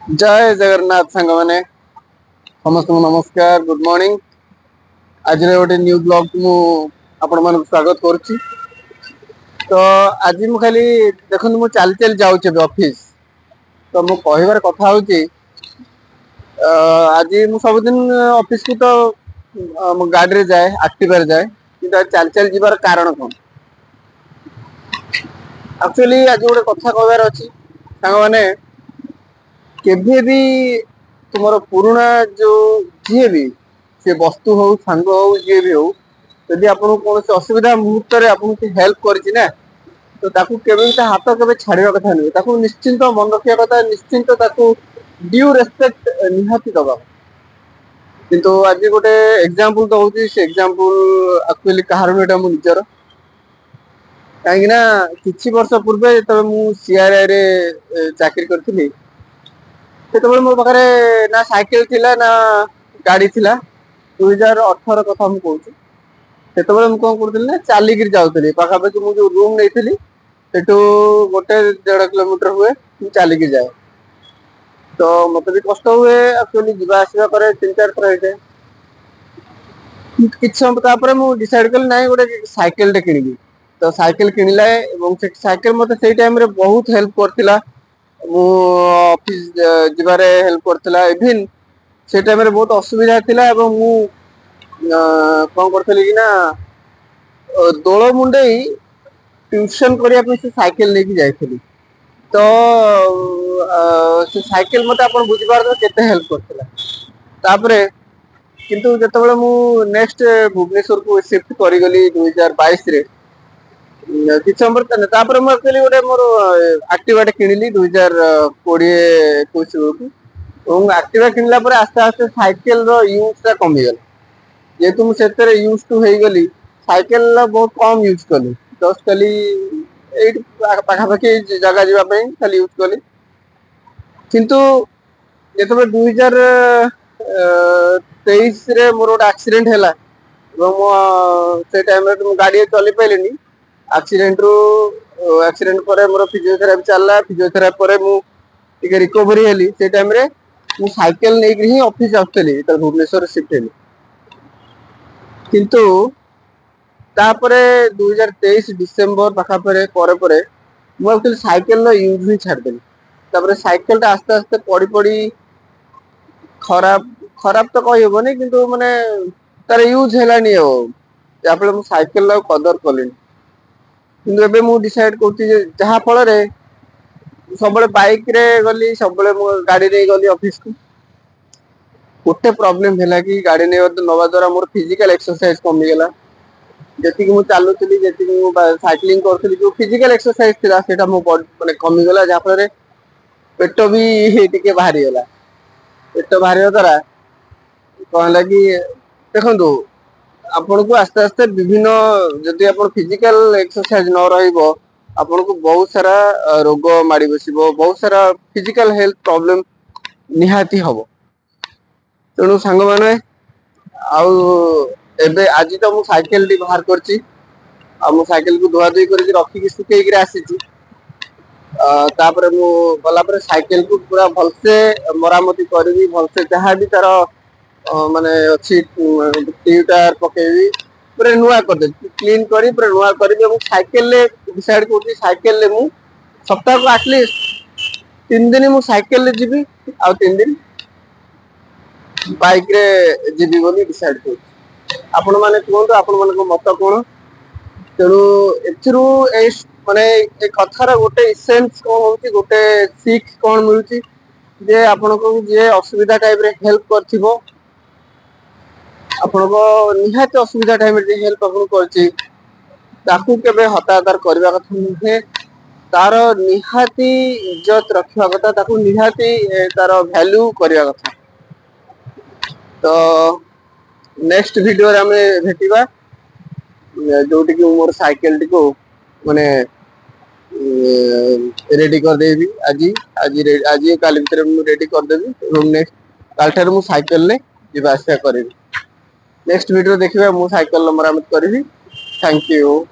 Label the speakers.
Speaker 1: ଜୟ ଜଗନ୍ନାଥ ସାଙ୍ଗମାନେ, ସମସ୍ତଙ୍କୁ ନମସ୍କାର, ଗୁଡ୍ ମର୍ଣ୍ଣିଂ। ଆଜିର ଗୋଟେ ନ୍ୟୁ ବ୍ଲଗ ମୁଁ ଆପଣମାନଙ୍କୁ ସ୍ୱାଗତ କରୁଛି। ତ ଆଜି ମୁଁ ଖାଲି ଦେଖନ୍ତୁ, ମୁଁ ଚାଲି ଚାଲି ଯାଉଛି ଏବେ ଅଫିସ। ତ ମୁଁ କହିବାର କଥା ହଉଛି, ଆଜି ମୁଁ ସବୁଦିନ ଅଫିସକୁ ତ ମୁଁ ଗାଡିରେ ଯାଏ, ଆକ୍ଟିଭାରେ ଯାଏ, କିନ୍ତୁ ଆଜି ଚାଲି ଚାଲି ଯିବାର କାରଣ କଣ? ଆକ୍ଚୁଆଲି ଆଜି ଗୋଟେ କଥା କହିବାର ଅଛି ସାଙ୍ଗମାନେ। କେବେ ବି ତୁମର ପୁରୁଣା ଯୋଉ ଯିଏ ବି ସେ ବସ୍ତୁ ହଉ, ସାଙ୍ଗ ହଉ, ଯିଏ ବି ହଉ, ଯଦି ଆପଣଙ୍କୁ କୌଣସି ଅସୁବିଧା ମୁହୂର୍ତ୍ତରେ ଆପଣଙ୍କୁ ହେଲ୍ପ କରିଛି ନା, ତ ତାକୁ କେବେ ବି ତା ହାତ କେବେ ଛାଡିବା କଥା ନୁହେଁ। ତାକୁ ନିଶ୍ଚିନ୍ତ ମନେ ରଖିବା କଥା, ନିଶ୍ଚିନ୍ତ ତାକୁ ଡ୍ୟୁ ରେସ୍ପେକ୍ଟ ନିହାତି ଦବା। କିନ୍ତୁ ଆଜି ଗୋଟେ ଏକ୍ସାମ୍ପଲ ଦଉଛି, ସେ ଏକ୍ସାମ୍ପଲ ଆକ୍ଚୁଆଲି କାହାର ନୁହେଁ, ଏଇଟା ମୋ ନିଜର। କାହିଁକି ନା କିଛି ବର୍ଷ ପୂର୍ବେ ଯେତେବେଳେ ମୁଁ ସିଆରଆଇ ରେ ଚାକିରି କରିଥିଲି, ସେତେବେଳେ ମୋ ପାଖରେ ନା ସାଇକେଲ ଥିଲା ନା ଗାଡି ଥିଲା। 2018 କଥା ମୁଁ କହୁଛି। ସେତେବେଳେ ମୁଁ କଣ କରୁଥିଲି ନା ଚାଲିକିରି ଯାଉଥିଲି। ପାଖାପାଖି ମୁଁ ଯୋଉ ରୁମ ନେଇଥିଲି, ସେଠୁ 1-1.5 କିଲୋମିଟର ହୁଏ, ମୁଁ ଚାଲିକି ଯାଏ। ତ ମତେ ବି କଷ୍ଟ ହୁଏ ଆକ୍ଚୁଆଲି, ଯିବା ଆସିବା କରେ, ତିନି ଚାରି ଥର ହେଇଯାଏ। କିଛି ସମୟ ତାପରେ ମୁଁ ଡିସାଇଡ କଲି, ନାଇଁ, ଗୋଟେ ସାଇକେଲ ଟେ କିଣିବି। ତ ସାଇକେଲ କିଣିଲା ଏବଂ ସେ ସାଇକେଲ ମତେ ସେଇ ଟାଇମରେ ବହୁତ ହେଲ୍ପ କରିଥିଲା। ମୁଁ ଅଫିସ ଯିବାରେ ହେଲ୍ପ କରିଥିଲା। ଇଭିନ୍ ସେ ଟାଇମରେ ବହୁତ ଅସୁବିଧା ଥିଲା ଏବଂ ମୁଁ କଣ କରିଥିଲି କି ନା ଦୋଳ ମୁଣ୍ଡେଇ ଟ୍ୟୁସନ କରିବା ପାଇଁ ସେ ସାଇକେଲ ନେଇକି ଯାଇଥିଲି। ତ ସେ ସାଇକେଲ ମତେ, ଆପଣ ବୁଝିପାରୁଥିବେ, କେତେ ହେଲ୍ପ କରିଥିଲା। ତାପରେ କିନ୍ତୁ ଯେତେବେଳେ ମୁଁ ନେକ୍ସଟ ଭୁବନେଶ୍ୱରକୁ ସିଫ୍ଟ କରିଗଲି 2022ରେ, କିଛି ସମୟ ପରେ ତାପରେ ମୁଁ ଆକ୍ଚୁଆଲି ଗୋଟେ ମୋର ଆକ୍ଟିଭାଟେ କିଣିଲି 2020-21 ବେଳକୁ। ଏବଂ ଆକ୍ଟିଭା କିଣିଲା ପରେ ଆସ୍ତେ ଆସ୍ତେ ସାଇକେଲର ୟୁଜ ଟା କମିଗଲା। ଯେହେତୁ ମୁଁ ସେଥିରେ ୟୁଜ ଟୁ ହେଇଗଲି, ସାଇକେଲର ବହୁତ କମ ୟୁଜ କଲି। ଜଷ୍ଟ ଖାଲି ଏଇଠି ପାଖାପାଖି ଜାଗା ଯିବା ପାଇଁ ଖାଲି ୟୁଜ କଲି। କିନ୍ତୁ ଯେତେବେଳେ 2023ରେ ମୋର ଗୋଟେ ଆକ୍ସିଡେଣ୍ଟ ହେଲା ଏବଂ ମୁଁ ସେ ଟାଇମରେ ମୁଁ ଗାଡି ଚଲେଇ ପାରିଲିନି। ଆକ୍ସିଡେଣ୍ଟ ପରେ ମୋର ଫିଜିଓଥେରାପି ଚାଲିଲା। ଫିଜିଓଥେରାପି ପରେ ମୁଁ ଟିକେ ରିକଭରି ହେଲି। ସେଇ ଟାଇମରେ ମୁଁ ସାଇକେଲ ନେଇକି ହିଁ ଅଫିସ ଆସୁଥିଲି, ଯେତେବେଳେ ଭୁବନେଶ୍ୱର ସିଫ୍ଟ ହେଲି। କିନ୍ତୁ ତାପରେ 2023 ଡିସେମ୍ବର ପାଖାପାଖି ପରେ ପରେ ମୁଁ ଆକ୍ଚୁଆଲି ସାଇକେଲର ୟୁଜ ହିଁ ଛାଡ଼ିଦେଲି। ତାପରେ ସାଇକେଲ ଟା ଆସ୍ତେ ଆସ୍ତେ ପଡି ପଡି ଖରାପ, ଖରାପ ତ କହିହବନି, କିନ୍ତୁ ମାନେ ତାର ୟୁଜ ହେଲାନି ଆଉ, ଯାହାଫଳରେ ମୁଁ ସାଇକେଲ ଆଉ କଦର କଲିନି। କିନ୍ତୁ ଏବେ ମୁଁ ଡିସାଇଡ କରୁଛି ଯେ ଯାହା ଫଳରେ ସବୁବେଳେ ବାଇକ ରେ ଗଲି, ସବୁବେଳେ ମୁଁ ଗାଡି ନେଇ ଗଲି ଅଫିସକୁ। ଗୋଟେ ପ୍ରୋବ୍ଲେମ ହେଲା କି ଗାଡି ନେବା ନବା ଦ୍ଵାରା ମୋର ଫିଜିକାଲ ଏକ୍ସରସାଇଜ କମିଗଲା। ଯେତିକି ମୁଁ ଚାଲୁଥିଲି, ଯେତିକି ମୁଁ ସାଇକ୍ଲିଂ କରୁଥିଲି, ଯୋଉ ଫିଜିକାଲ ଏକ୍ସରସାଇଜ ଥିଲା, ସେଇଟା ମୋ ବଡି ମାନେ କମିଗଲା। ଯାହାଫଳରେ ପେଟ ବି ଟିକେ ବାହାରିଗଲା। ପେଟ ବାହାରିବା ଦ୍ଵାରା କଣ ହେଲା କି, ଦେଖନ୍ତୁ, ଆପଣଙ୍କୁ ଆସ୍ତେ ଆସ୍ତେ ବିଭିନ୍ନ, ଯଦି ଆପଣ ଫିଜିକାଲ ଏକ୍ସରସାଇଜ ନ ରହିବ, ଆପଣଙ୍କୁ ବହୁତ ସାରା ରୋଗ ମାଡି ବସିବ, ବହୁତ ସାରା ଫିଜିକାଲ ହେଲ୍ଥ ପ୍ରୋବ୍ଲେମ ନିହାତି ହବ। ତେଣୁ ସାଙ୍ଗମାନେ, ଆଉ ଏବେ ଆଜି ତ ମୁଁ ସାଇକେଲ ଟି ବାହାର କରିଛି ଆଉ ମୁଁ ସାଇକେଲକୁ ଧୁଆ ଧୁଇ କରିକି ରଖିକି ଶୁଖେଇକିରି ଆସିଛି। ତାପରେ ମୁଁ ଗଲା ପରେ ସାଇକେଲକୁ ପୁରା ଭଲସେ ମରାମତି କରିବି, ଭଲସେ ଯାହା ବି ତାର ମାନେ ଅଛି, ଟ୍ୟୁବ ଟାୟାର ପକେଇବି, ପୁରା ନୂଆ କରିଦେବି, କ୍ଲିନ କରି ପୁରା ନୂଆ କରିବି। ଏବଂ ସାଇକେଲରେ ଡିସାଇଡ କରୁଛି, ସାଇକେଲରେ ମୁଁ ସପ୍ତାହକୁ ଆଟଲିଷ୍ଟ 3 ଦିନ ମୁଁ ସାଇକେଲରେ ଯିବି ଆଉ 3 ଦିନ ବାଇକ ରେ ଯିବି ବୋଲି ଡିସାଇଡ କରୁଛି। ଆପଣ ମାନେ କୁହନ୍ତୁ, ଆପଣ ମାନଙ୍କ ମତ କଣ? ତେଣୁ ଏଥିରୁ ଏଇ ମାନେ ଏ କଥାର ଗୋଟେ ଇସେନ୍ସ କଣ ହଉଛି, ଗୋଟେ ଶିଖ କଣ ମିଳୁଛି ଯେ ଆପଣଙ୍କୁ ଯିଏ ଅସୁବିଧା ଟାଇମ ରେ ହେଲ୍ପ କରିଥିବ, ଆପଣଙ୍କ ନିହାତି ଅସୁବିଧା ଟାଇମରେ ଯିଏ ହେଲ୍ପ ଆପଣଙ୍କୁ କରିଛି, ତାକୁ କେବେ ହତାଦର କରିବା କଥା ନୁହେଁ। ତାର ନିହାତି ଇଜ୍ଜତ ରଖିବା କଥା, ତାକୁ ନିହାତି ତାର ଭ୍ୟାଲ୍ୟୁ କରିବା କଥା। ତ ନେକ୍ସଟ ଭିଡିଓରେ ଆମେ ଭେଟିବା, ଯୋଉଠିକି ମୁଁ ମୋର ସାଇକେଲଟିକୁ ମାନେ ରେଡି କରିଦେବି। ଆଜି ଆଜି ଆଜି କାଲି ଭିତରେ ମୁଁ ରେଡି କରିଦେବି ଏବଂ ନେକ୍ସଟ କାଲିଠାରୁ ମୁଁ ସାଇକେଲରେ ଯିବା ଆସିବା କରିବି। ନେକ୍ସଟ ଭିଡିଓ ଦେଖିବା, ମୁଁ ସାଇକେଲର ମରାମତି କରିବି। Thank you.